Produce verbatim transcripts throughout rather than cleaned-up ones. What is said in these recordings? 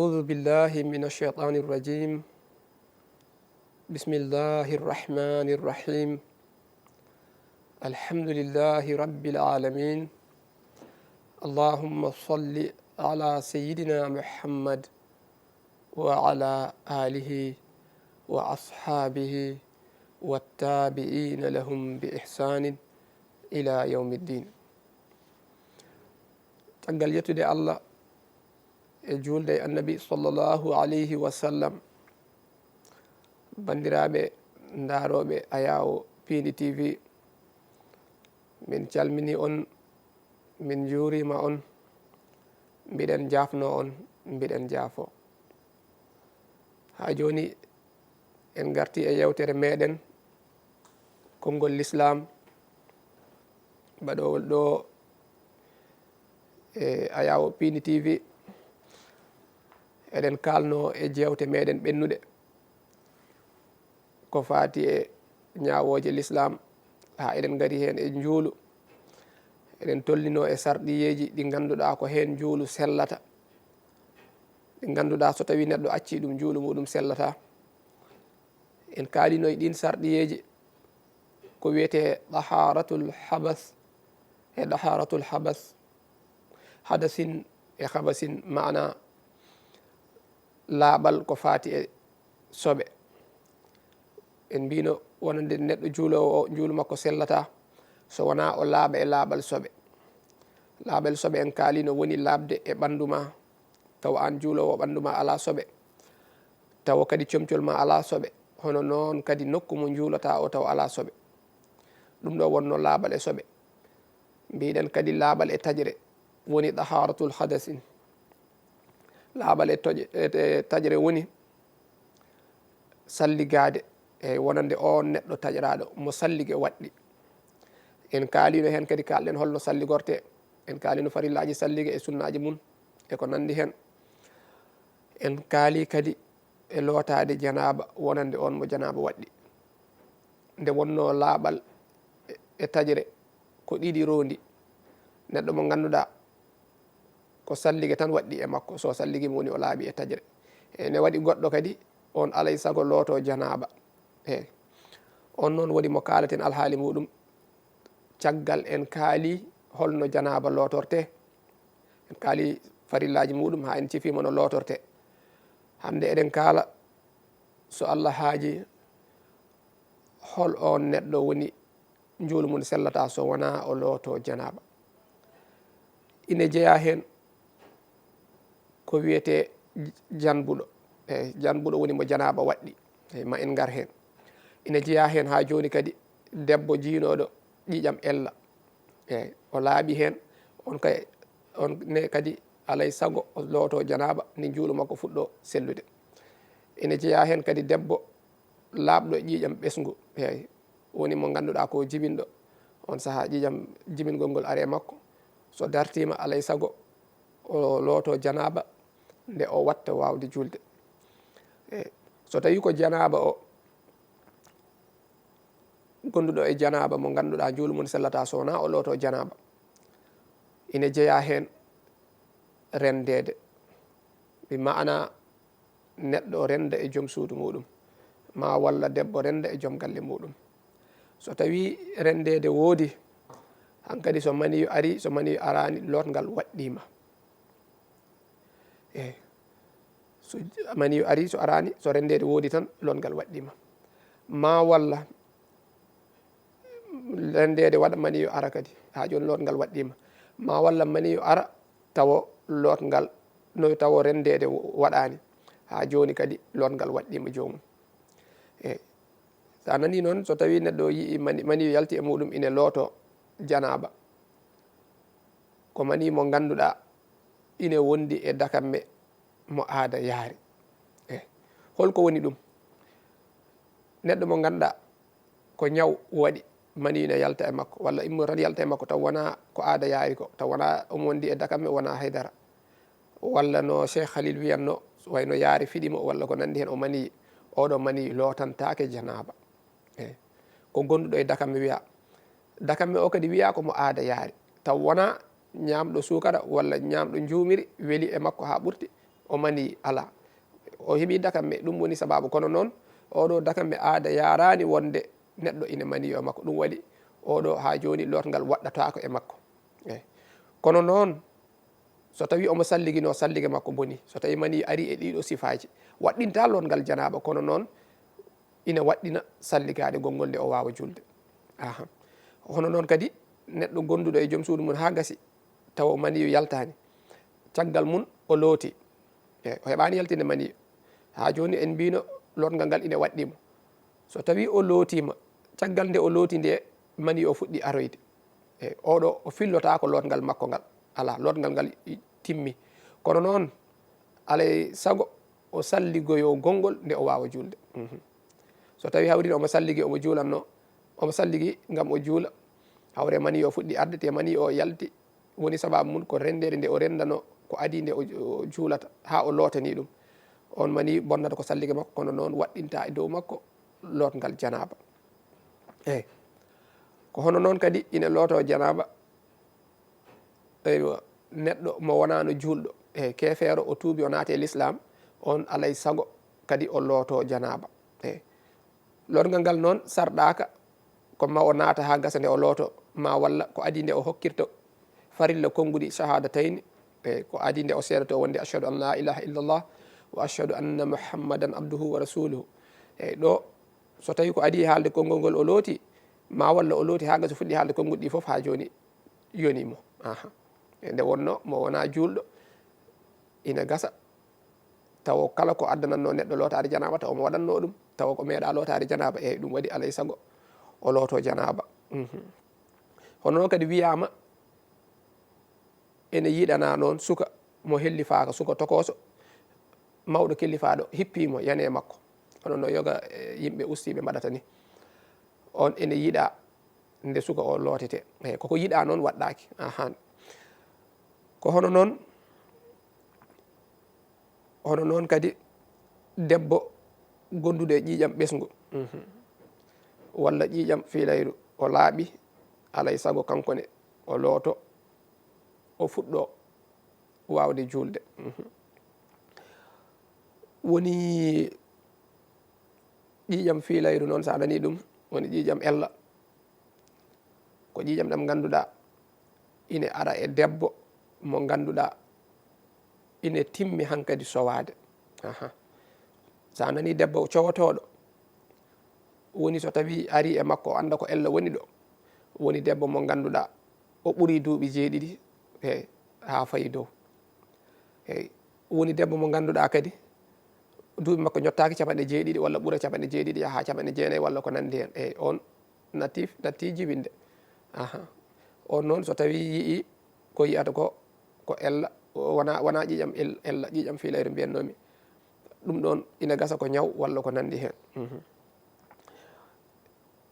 أعوذ بالله من الشيطان الرجيم. بسم الله الرحمن الرحيم. الحمد لله رب العالمين. اللهم صل على سيدنا محمد وعلى آله وأصحابه والتابعين لهم بإحسان إلى يوم الدين. Caggal yettude Allah e juulde e Annabi sallallahu alayhi wa sallam, banndiraaɓe ndaarooɓe Ayaawo Piindi T V, min calmini on, min njuuriima on, mbiɗen jaafno on, mbiɗen jaafo. Haa jooni en ngarti e yewtere meɗen, konngol Lislaam, baɗowol ɗo e Ayaawo Piindi T V. Eɗen kaalno e jewte meɗen ɓennuɗe ko faati e ñaawooje Lislaam, haa eɗen ngari heen e njuulu. Eɗen tollino e sarɗiyeeji ɗi ngannduɗaa ko heen njuulu sellata, ɗi ngannduɗaa so tawii neɗɗo accii ɗum, njuulu muɗum sellataa. En kaalino e ɗiin sarɗiyeeji ko wiyetee ɗahaaratul habas e ɗahaaratul habas, hadasin e habasin, maana laaɓal ko faati e soɓe. En mbiino wonande neɗɗo juuloowo o, njuulu makko sellataa so wonaa o laaɓa e laaɓal soɓe. Laaɓal soɓe en kaalino woni laaɓde e ɓanndu ma, tawa aan juuloowo ɓanndu ma alaa soɓe, tawa kadi comcol ma alaa soɓe, hono noon kadi nokku mo njuulotaa o tawa alaa soɓe. Ɗum ɗo wonno laaɓal e soɓe. Mbiɗen kadi laaɓal e taƴre, woni ɗahaaratul hadasin. Laaɓal e toƴe-, e, e taƴre woni salligaade e wonande oon neɗɗo taƴraaɗo mo sallige waɗɗi. En kaalino heen kadi, kaalɗen holno salligortee. En kaalino farillaaji sallige e sunnaaji mum e ko nanndi heen. En kaali kadi e lootaade janaaba wonande oon mo janaaba waɗɗi. Nde wonno laaɓal e, e taƴre ko ɗiɗi roondi. Neɗɗo mo ngannduɗaa ko sallige tan waɗɗi e makko, so salligii mo woni o laaɓi e taƴre. E ne waɗi goɗɗo kadi, on alay sago looto janaaba. Eey. On noon woni mo kaalaten alhaali muɗum, caggal en kaali holno janaaba lootortee. En kaali farillaaji muɗum, haa en cifiima no lootortee. Hannde eɗen kaala, so Allah haaji, hol oon neɗɗo woni njuulu mum sellataa so wonaa o looto janaaba. Ine jeyaa heen ko wiyetee janbuɗo. Eey, janbuɗo woni mo janaaba waɗɗi. Eey, ma en ngar heen. Ine jeyaa heen haa jooni kadi debbo jiinooɗo ƴiiƴam ella. Eey, o laaɓi heen, on kay, on ne kadi alay sago o looto janaaba, ni njuulu makko fuɗɗo sellude. Ine jeyaa heen kadi debbo laaɓɗo ƴiiƴam ɓesngu, eey, woni mo ngannduɗaa ko jibinɗo, on sahaa ƴiiƴam jibingol ngol ari e makko, so dartiima alay sago o looto janaaba nde o watta waawde juulde. Eey, so tawii ko janaaba o, gonduɗo e janaaba mo ngannduɗaa njuulu mum sellataa so wonaa o looto janaaba, ine jeyaa heen renndeede. Bi maana neɗɗo rennda e joom suudu muɗum, maa walla debbo rennda e joom galle muɗum. So tawii renndeede woodi, hankadi so maniyu ari, so maniyu araani, lootngal waɗɗiima. Eey. So maniyu ari, so araani, so renndeede woodi tan, lootngal waɗɗiima. Maa walla renndeede waɗa maniyu ara kadi, haa jooni lootngal waɗɗiima. Maa walla maniyu ara, tawo lootngal, no tawo renndeede waɗaani, haa jooni kadi lootngal waɗɗiima joomum. Eey. So a nanii noon, so tawii neɗɗo yi'ii mani-, maniyu yalti e muɗum ine looto janaaba, ko maniyu mo ngannduɗaa ine wondi e dakamme mo aada yaari. Eey. Holko woni ɗum? Neɗɗo mo ngannduɗaa ko ñaw waɗi, maniyu ne yalta e makko, walla immo tan yalta e makko, taw wonaa ko aada yaari ko, taw wonaa omo wondi e dakamme, wonaa haydara. Walla no Cheikh Khalil wiyanno, wayno yaari fiɗi mo, walla ko nanndi heen, o maniyi, oɗo maniyi lootantaake janaaba. Eey. Ko gonduɗo e dakamme wiya. Dakamme o kadi wiya ko mo aada yaari. Taw wonaa ñaamɗo suukara walla ñaamɗo njuumiri weli e makko haa ɓurti, O mani alaa. O heɓi dakamme, ɗum woni sababu. Kono noon, oɗo dakamme aada yaaraani wonde neɗɗo ina mani yo makko. Ɗum waɗi oɗo haa jooni lootngal waɗɗataako e makko. Eyi. Kono noon, so tawi omo salligino, sallige makko boni. So tawi mani ari e ɗiɗo sifaaji, waɗɗinta lootngal janaaba, kono noon ina waɗɗina salligaade gonngol nde o waawa juulde. Aha. Hono noon kadi, neɗɗo gonduɗo e joom suudu mum haa gasi, tawa mani yaltaani. Caggal mum o looti. Eyi, o heɓaani yaltinde mani. Haa jooni en mbino lootngal ngal ina waɗɗimo. So tawi o lootiima, caggal nde o looti nde, mani o fuɗɗi aroyde. Eyi, oɗo o fillotaako lootngal makko ngal. Alaa, lootngal ngal i-, timmi. Kono noon, alay sago o salligoyo gonngol nde o waawa juulde. Mhm. So tawi hawri omo salligi, omo juulanno, omo salligi ngam o juula. Hawre mani o fuɗɗi arde, te mani o yalti, woni sababu mum ko renndere nde o renndano, ko adii nde o, o juulata, haa o lootani ɗum. On mani bonnata ko sallige makko, kono noon waɗɗinta e dow makko lootngal janaaba. Eyi. Ko hono noon kadi ina looto janaaba, eywa, neɗɗo mo wonaano juulɗo, eyi, keefeero, o tuubi, o naati e lislaam, on alay sago kadi o looto janaaba. Eyi. Lootngal ngal noon sarɗaaka ko ma o naata haa gasa nde o looto, ma walla ko adii nde o hokkirta farilla konnguɗi shahadatayni, eyi, ko adii nde o seedoto wonde ashhadu an la ilaha illallah wa ashhadu anna muhammadan abduhu wa rasuluhu. Eyi, ɗo so tawi ko adii haalde konngol ngol o looti, ma walla o looti haa gasa fuɗɗi haalde konnguɗi ɗi fof haa jooni yoni mo. Aha. E nde wonno mo wona juulɗo, ina gasa tawa kala ko addanatno neɗɗo lootaade janaaba, tawa omo waɗatno ɗum, tawa ko meeɗa lootaade janaaba, eyi, ɗum waɗi alay sago o looto janaaba. Mhm. Hono noon kadi wiyaama ene yiɗana noon suka mo hellifaaka, suka tokooso, mawɗo kellifaaɗo hippii mo, yani e makko. Hono no yoga, e, yimɓe ustiiɓe mbaɗata ni. On ene yiɗa nde suka o lootete. Eyi, koko yiɗa noon waɗɗaaki. Ahan. Ko hono noon, hono noon kadi debbo gonduɗo e ƴiiƴam ɓesngu, mhm, walla ƴiiƴam fiilayru, o laaɓi, alay sago kanko ne o looto, o fuɗɗo waawde juulde. Mhm. Woni ƴiiƴam fiilayru noon, so a nanii ɗum, woni ƴiiƴam ella. Ko ƴiiƴam ɗam ngannduɗaa ine ara e debbo mo ngannduɗaa ine timmi hankadi sowaade. Aha. So a nanii debbo cowotooɗo, woni so tawii arii e makko, o annda ko ella woni ɗo, woni debbo mo ngannduɗaa o ɓurii duuɓi jeeɗiɗi, he, haa fayi dow. Eyi, woni debbo mo ngannduɗaa kadi, duuɓi makko njottaaki capanɗe jeeɗiɗi walla ɓura capanɗe jeeɗiɗi, yaha haa capanɗe jeenayi walla ko nanndi heen. Eyi, oon natti, natti jibinde. Aha. Oon noon, so tawii yi'ii ko yi'ata ko, ko ella, wona, wona ƴiiƴam el-, ella, ƴiiƴam fiilayre mbiyatnoomi. Ɗum ɗoon ina gasa ko ñaw walla ko nanndi heen. Mhm.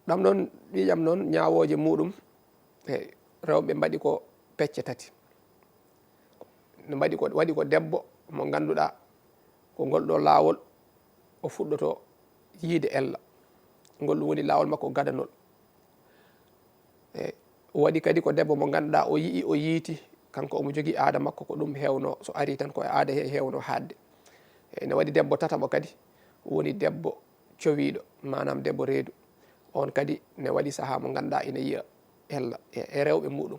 Ɗam ɗoon ƴiiƴam noon, ñaawooje muuɗum, e rewɓe mbaɗi ko pecce tati. Ne mbaɗi ko, waɗi ko debbo mo ngannduɗaa ko ngol ɗo laawol o fuɗɗoto yiide ella. Ngol ɗum woni laawol makko gadanol. E waɗi kadi ko debbo mo ngannduɗaa o yi'i, o yiiti, kanko omo jogii aada makko, ko ɗum heewno, so arii tan ko e aada he heewno haaɗde. E ene waɗi debbo tataɓo kadi, woni debbo cowiiɗo, maanaam debbo reedu. On kadi ne waɗi sahaa mo ngannduɗaa ina yiya ella e, e rewɓe muuɗum.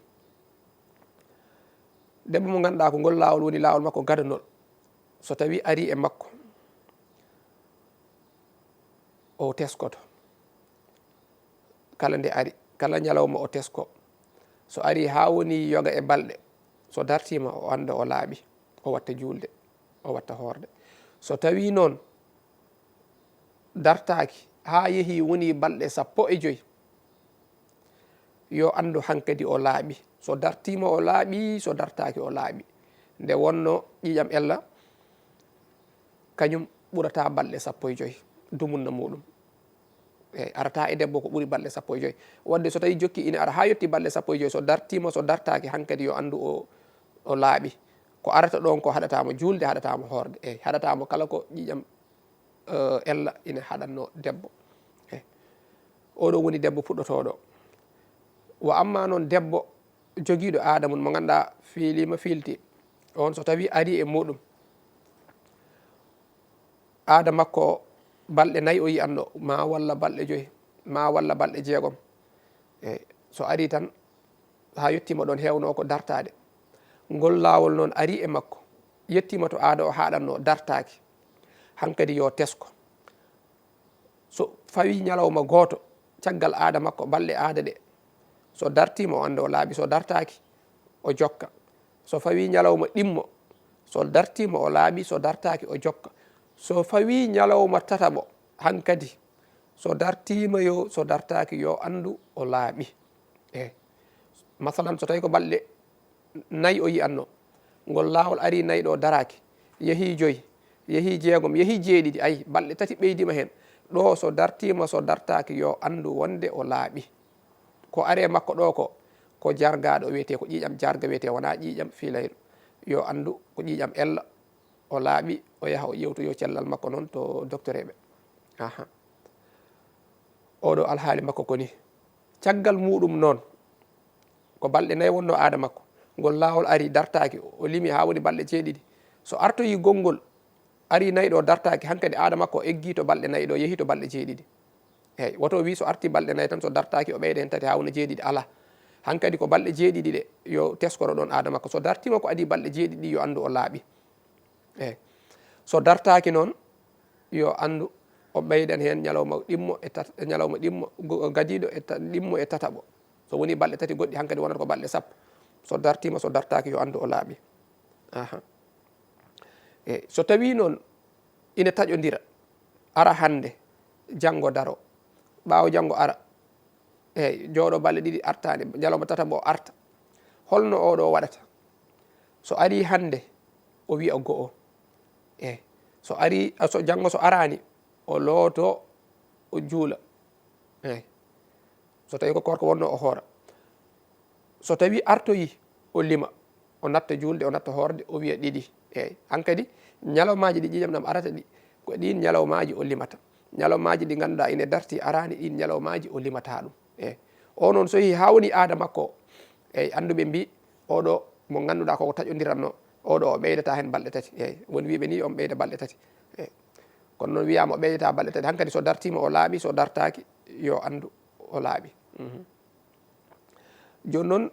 Debbo mo ngannduɗaa ko ngol laawol woni laawol makko gadanol. So tawii arii e makko, o teskoto. Kala nde ari, kala ñalawma o tesko. So arii haa woni yoga e balɗe, so dartiima o annda o laaɓi, o watta juulde, o watta hoorde. So tawii noon dartaaki haa yehii woni balɗe sappo e joy, yo anndu hankadi o laaɓi. So dartiima o laaɓi, so dartaaki o laaɓi. Nde wonno ƴiiƴam ella, kañum ɓurata balɗe sappo e joy, dumunna muuɗum. Eyi, arata e debbo ko ɓuri balɗe sappo e joy. Waɗde so tawii jokki ina ara haa yotti balɗe sappo e joy, so dartiima, so dartaaki, hankadi yo anndu o, o laaɓi. Ko arata ɗoon ko haɗataa mo juulde, haɗataa mo hoorde. Eyi, haɗataa mo kala ko ƴiiƴam, eh, ella ina haɗatno debbo. Eyi. Oɗo woni debbo puɗɗotooɗo. Wa amma noon debbo jogiiɗo aada mum mo ngannduɗaa fiiliima fiilti, on so tawii arii e muuɗum, Aada makko balɗe nayi o yi'anno, ma walla balɗe joyi, ma walla balɗe jeegom. Eyi, so ari tan, haa yettiima ɗoon, heewnoo ko dartaade. Ngol laawol noon ari e makko, yettiima to aada o haaɗannoo, dartaaki. Hankadi yo tesko. So fawii ñalawma gooto caggal aada makko, balɗe aada ɗe, so dartiima, o annda o laaɓi, so dartaaki, o jokka. So fawii ñalawma ɗimmo, so dartiima, o laaɓi, so dartaaki, o jokka. So fawii ñalawma tataɓo hankadi, so dartiima yo, so dartaaki yo anndu o laaɓi. Eyi. Masalan, so tawii ko balɗe nayi o yi'anno, ngol laawol arii nayi ɗo daraaki, yehii joyi, yehii jeegom, yehii jeeɗiɗi, ayi, balɗe tati ɓeydiima heen. Ɗo so dartiima, so dartaaki, yo anndu wonde o laaɓi. Ko aree makko ɗo ko, ko jargaaɗo wiyetee, ko ƴiiƴam jarga wiyetee, wonaa ƴiiƴam fiilayɗo. Yo anndu ko ƴiiƴam ella, o laaɓi, o yaha o ƴeewtoyoo cellal makko noon to doktoreeɓe. Aha. Oɗo alhaali makko ko ni. Caggal muuɗum noon, ko balɗe nayi wonnoo aada makko. Ngol laawol ari, dartaaki, o limi haa woni balɗe jeeɗiɗi. So artoyii gonngol, arii nayi ɗo, dartaaki, hankadi aada makko o eggii to balɗe nayi ɗo, yehii to balɗe jeeɗiɗi. Eyi, woto o wii so artii balɗe nayi tan, so dartaaki, o ɓeyda heen tati haa wona jeeɗiɗi, alaa. Hankadi ko balɗe jeeɗiɗi ɗe, yo teskoro ɗoon aada makko. So dartiima ko adii balɗe jeeɗiɗi, yo anndu o laaɓi. Eyi. So dartaaki noon, yo anndu o ɓeydan heen ñalawma ɗimmo e tat-, ñalawma ɗimmo, go-, gadiiɗo e ta-, ɗimmo e tataɓo. So wonii balɗe tati goɗɗi, hankadi wonata ko balɗe sappo. So dartiima, so dartaaki, yo anndu o laaɓi. Aha. Eyi, so tawii noon ina taƴondira, ara hannde, janngo daro, ɓaawo janngo ara, eyi, jooɗo balɗe ɗiɗi artaani, ñalawma tataɓo o arta. Holno oɗo waɗata? So arii hannde, o wiya go'o. Eyi, so arii, a, so janngo so araani, o looto, o juula. Eyi. So tawii ko koorko wonnoo, o hoora. So tawii artoyii, o lima, o natta juulde, o natta hoorde, o wiya ɗiɗi. Eyi, hankadi, ñalawmaaji ɗi ƴiiƴam ɗam arata ɗi, ko ɗiin ñalawmaaji o limata. Ñalawmaaji ɗi ngannduɗaa ine dartii araani, ɗiin ñalawmaaji o limata ɗum. Eyi, o noon so yehii haa woni aada makko o, eyi, annduɓe mbii, oɗo mo ngannduɗaa koko taƴondiratnoo, oɗo o ɓeydata heen balɗe tati. Eyi, won wiiɓe nii on ɓeyda balɗe tati. Eyi, kono noon wiyaama o ɓeydata balɗe tati. Hankadi so dartiima o laaɓi, so dartaaki yo anndu o laaɓi. Mhm. Jooni noon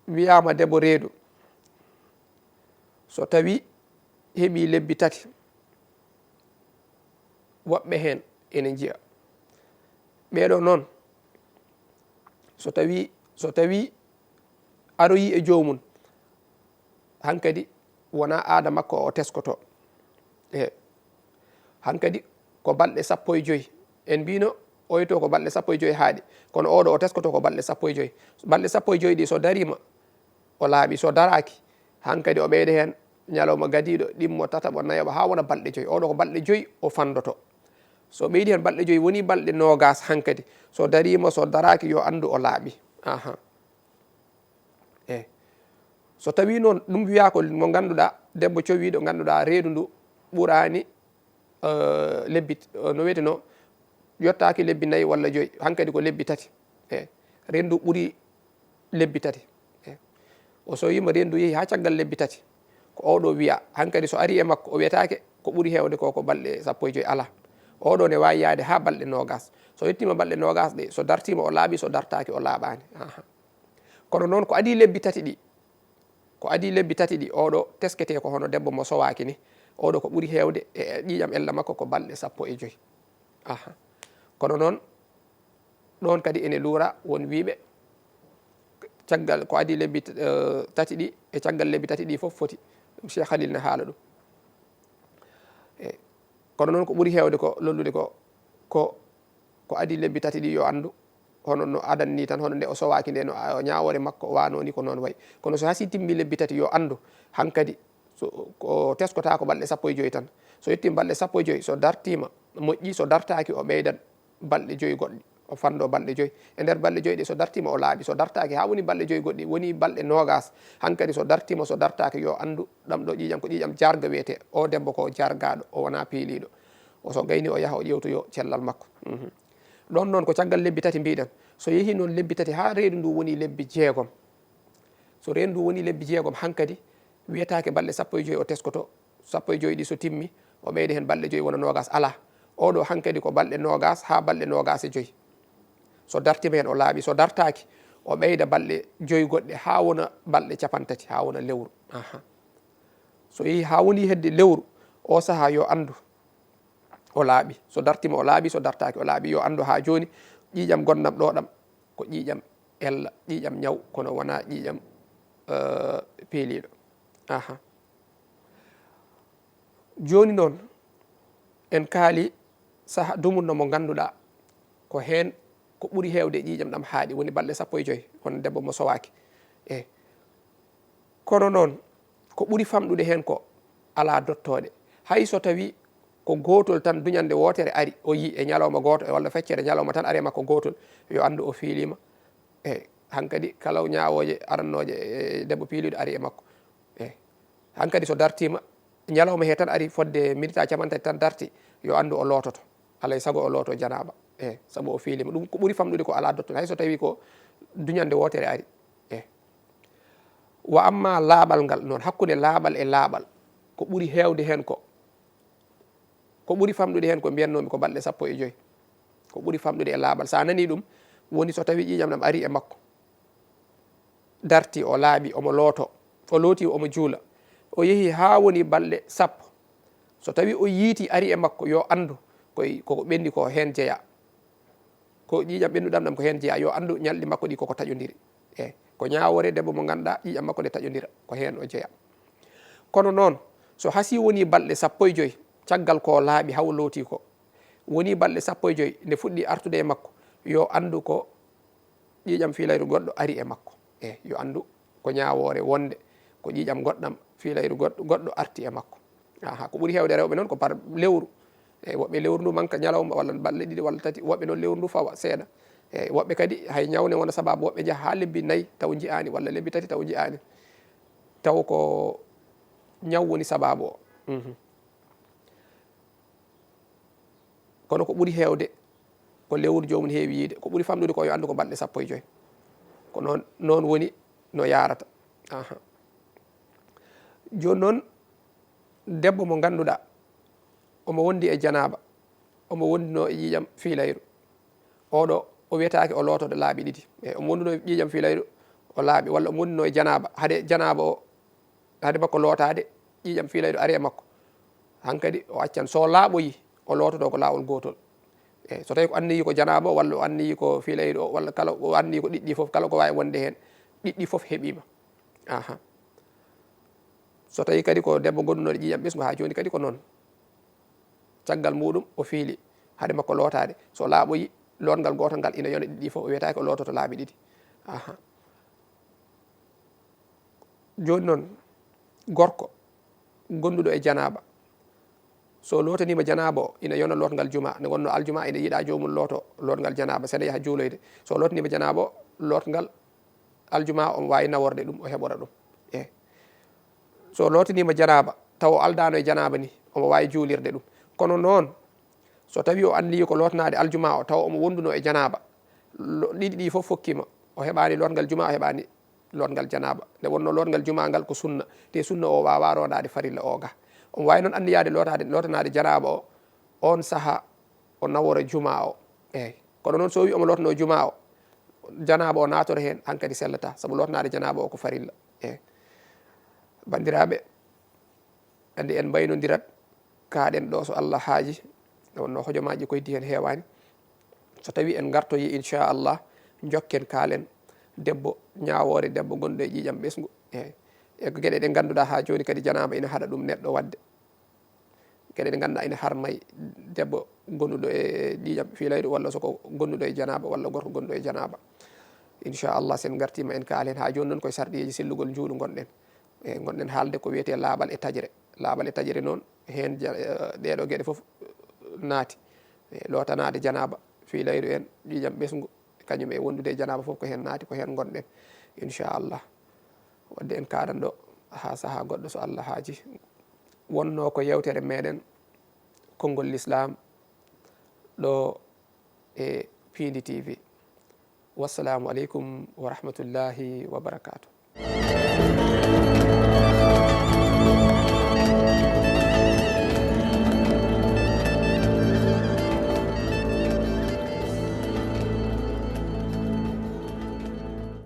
wiyaama debbo reedu, so tawii heɓii lebbi tati, woɓɓe heen ene njiya. Ɓeeɗo noon, so tawii, so tawii aroyii e joomum, hankadi wonaa aada makko o teskoto. E, hankadi ko balɗe sappo e joy. En mbiino oyto ko balɗe sappo e joy haaɗi, kono oɗo o teskoto ko balɗe sappo e joy. Balɗe sappo e joy ɗi so dariima, o laaɓi. So daraaki, hankadi o ɓeyda heen ñalawma gadiiɗo, ɗimmo, tataɓo, nayaɓo, haa wona balɗe joy. Oɗo ko balɗe joy o fanndoto. So ɓeydi heen balɗe joy, woni balɗe noogaas hankadi. So dariima, so daraaki, yo anndu o laaɓi. Aha. Eyi. So tawii noon ɗum wiyaa ko mo ngannduɗaa, debbo cowiiɗo ngannduɗaa reedu ndu ɓuraani, eh, lebbi, eh, no wiyetenoo, yottaaki lebbi nayi walla joy, hankadi ko lebbi tati. Eyi. Reedu ndu ɓuri lebbi tati. Eyi. O sowiima reedu ndu yehi haa caggal lebbi tati. Ko oɗo wiyaa, hankadi so arii e makko, o wiyetaake ko ɓuri heewde ko, ko balɗe sappo e joy, alaa. Oɗo ne waawi yahde haa balɗe noogaas. So yettiima balɗe noogaas ɗe, so dartiima o laaɓi, so dartaaki o laaɓaani. Aha. Kono noon ko adii lebbi tati ɗi, ko adii lebbi tati ɗi, oɗo tesketee ko hono debbo mo sowaaki ni. Oɗo ko ɓuri heewde e ƴiiƴam ella makko ko balɗe sappo e joy. Aha. Kono noon, ɗoon kadi ene luura won wiiɓe caggal ko adii lebbi, eh, tati ɗi, e caggal lebbi tati ɗi fof foti. Ɗum Cheikh Khalil ne haala ɗum. E, kono noon ko ɓuri heewde ko lollude ko, ko, ko adii lebbi tati ɗi yo anndu, hono no adan ni tan, hono nde o sowaaki nde, no a-, ñaawoore makko waanoo ni, ko noon wayi. Kono so hasii timmi lebbi tati, yo anndu hankadi, so, ko teskotaa ko balɗe sappo e joy tan. So yettii balɗe sappo e joy, so dartiima, moƴƴi, so dartaaki, o ɓeydat balɗe joy goɗɗe, o fanndoo balɗe joy. E nder balɗe joy ɗe, so dartiima, o laaɓi. So dartaaki, haa woni balɗe joy goɗɗi, woni balɗe noogaas. Hankadi, so dartiima, so dartaaki, yo anndu, ɗam ɗo ƴiiƴam ko ƴiiƴam jaarga wiyetee. O debbo ko jaargaaɗo, o wonaa piiliiɗo. O so gayni, o yaha, o ƴeewtoyoo cellal makko. Mhm. Ɗoon noon ko caggal lebbi tati mbiɗen. So yehii noon lebbi tati haa reedu ndu woni lebbi jeegom. So reedu ndu woni lebbi jeegom, hankadi wiyetaake balɗe sappo e joy o teskoto, sappo e joy ɗi so timmi, O ɓeyda heen balɗe joyi wona noogaas, alaa. Oɗo hankadi ko balɗe noogaas haa balɗe noogaas e joyi. So dartiima heen o laaɓi, so dartaaki o ɓeyda balɗe joyi goɗɗe haa wona balɗe capantati, haa wona lewru. Aha. So yehii haa woni hedde lewru, o sahaa yo anndu o laaɓi. So dartiima o laaɓi, so dartaaki o laaɓi. Yo anndu haa jooni ƴiiƴam gonɗam ɗo ɗam ko ƴiiƴam ella, ƴiiƴam ñaw, kono wonaa ƴiiƴam, eh, peeliiɗo. Aha. Jooni noon, en kaali saha dumunno mo ngannduɗaa ko heen ko ɓuri heewde e ƴiiƴam ɗam haaɗi, woni balɗe sappo e joyi, won debbo mo sowaaki. E kono noon, ko ɓuri famɗude heen ko alaa dottooɗe. Hay so tawii ko gootol tan, duñannde wootere ari, o yii e ñalawma gooto e walla feccere ñalawma tan ari e makko gootol, yo anndu o fiiliima. E hankadi kala ñaawooje arannooje e debbo piiliiɗo ari e makko. E hankadi so dartiima, ñalawma he tan ari fodde minita capantati tan darti, yo anndu o loototo. Alay sago o looto janaaba. E sabu o fiiliima. Ɗum ko ɓuri famɗude ko alaa dottooɗe. Hay so tawii ko duñannde wootere ari. E wa amma laaɓal ngal noon, hakkunde laaɓal e laaɓal, ko ɓuri heewde heen ko, ko ɓuri famɗude heen ko mbiyannoomi ko balɗe sappo e joyi. Ko ɓuri famɗude e laaɓal. So a nanii ɗum, woni so tawii ƴiiƴam ɗam ari e makko, darti, o laaɓi, omo looto, o looti, omo juula, o yehi haa woni balɗe sappo. So tawii o yiiti ari e makko, yo anndu koy koko ɓenni ko heen jeyaa. Ko ƴiiƴam ɓennuɗam ɗam ko heen jeyaa, yo anndu ñalɗi makko ɗi koko taƴondiri. E ko ñaawoore debbo mo ngannduɗaa ƴiiƴam makko nde taƴondira, ko heen o jeyaa. Kono noon, so hasii woni balɗe sappo e joyi, caggal ko laaɓi haw looti ko, woni balɗe sappo e joyi nde fuɗɗi artude e makko, yo anndu ko ƴiiƴam fiilayru goɗɗo ari e makko. E yo anndu ko ñaawoore wonde ko ƴiiƴam goɗɗam fiilayru goɗɗo, goɗɗo arti e makko. Aha, ko ɓuri heewde rewɓe noon ko par lewru. E woɓɓe lewru ndu manka ñalawma walla balɗe ɗiɗi walla tati, woɓɓe noon lewru ndu fawa seeɗa. E woɓɓe kadi hay ñawne wona sababu woɓɓe njaha haa lebbi nayi taw njiyaani, walla lebbi tati taw njiyaani. Taw ko ñaw woni sababu o. Mhm. Kono ko ɓuri heewde ko lewru joomum heewi yiyde, ko ɓuri famɗude ko yo anndu ko balɗe sappo e joyi. Ko noon, noon woni no yaarata. Aha. Jooni noon, debbo mo ngannduɗaa omo wondi e janaaba, omo wondunoo e ƴiiƴam fiilayru. Oɗo o wiyetaake o loototo laabi ɗiɗi. E omo wondunoo e ƴiiƴam fiilayru, o laaɓi, walla omo wondunoo e janaaba. Hade janaaba o, hade makko lootaade, ƴiiƴam fiilayru ari e makko. Hankadi o accan, so laaɓoyi, o loototo ko laawol gootol. E so tawii ko anniyi ko janaaba o, walla o anniyi ko fiilayru o, walla kala o anniyi ko ɗiɗɗi fof, kala ko waawi wonde heen, ɗiɗɗi fof heɓiima. Aha. So tawii kadi ko debbo gondunooɗo ƴiiƴam ɓesngu, haa jooni kadi ko noon. Caggal muuɗum o fiili, hade makko lootaade. So laaɓoyi, lootngal gootal ngal ina yona ɗiɗɗi fof, o wiyetaake o loototo laabi ɗiɗi. Aha. Jooni noon, gorko gonduɗo e janaaba, so lootaniima janaaba o, ina yona lootngal jumaa. Nde wonnoo aljumaa ina yiɗaa joomum looto lootngal janaaba, so ene yaha juuloyde. So lootaniima janaaba o, lootngal aljumaa o, omo waawi naworde ɗum, o heɓora ɗum. E so lootaniima janaaba, tawa o aldaano e janaaba ni, omo waawi juulirde ɗum. Kono noon, so tawii o anniyi ko lootanaade aljumaa o, tawa omo wondunoo e janaaba, lo-, ɗiɗi ɗi fof fokkiima, o heɓaani lootngal jumaa, o heɓaani lootngal janaaba. Nde wonnoo lootngal jumaa ngal ko sunna, te sunna o waawaa roonaade farilla o ga. Omo waawi noon anniyaade lootaade, lootanaade janaaba o, oon sahaa o nawora jumaa o. Eey. Kono noon, so o wii omo lootanoo jumaa o, janaaba o naatora heen, hankadi sellataa, sabu lootanaade janaaba o ko farilla. Eey. Banndiraaɓe, anndi en mbaynondirat, kaaɗen ɗo so Allah haaji, nde wonnoo hojomaaji koydi heen heewaani. So tawii en ngartoyii, inchallah, njokken kaalen debbo, ñaawoore debbo gonɗo e ƴiiƴam ɓesngu. Eey. E ko geɗe ɗe ngannduɗaa haa jooni kadi janaaba ina haɗa ɗum neɗɗo waɗde. Geɗe ɗe ngannduɗaa ina harmay debbo gonduɗo e ƴiiƴam fiilayru, walla so ko gonduɗo e janaaba, walla gorko gonduɗo e janaaba. Inchallah, so en ngartiima en kaalen. Haa jooni noon koye sarɗiyeeji sellugol njuulu ngonɗen. E ngonɗen haalde ko wiyetee laaɓal e taƴre. Laaɓal e taƴre noon, heen ja-, eh, ɗeeɗo geɗe fof naati. E lootanaade janaaba, fiilayru en, ƴiiƴam ɓesngu, kañum e wondude e janaaba fof ko heen naati, ko heen ngonɗen. Inchallah. Wadde en kaadan ɗo haa sahaa goɗɗo so Allah haaji. Wonnoo ko yeewtere meɗen Konngol Lislaam ɗo e Piindi T V. Wassalaamu aleykum wa rahmatullahi wa barakaatuh.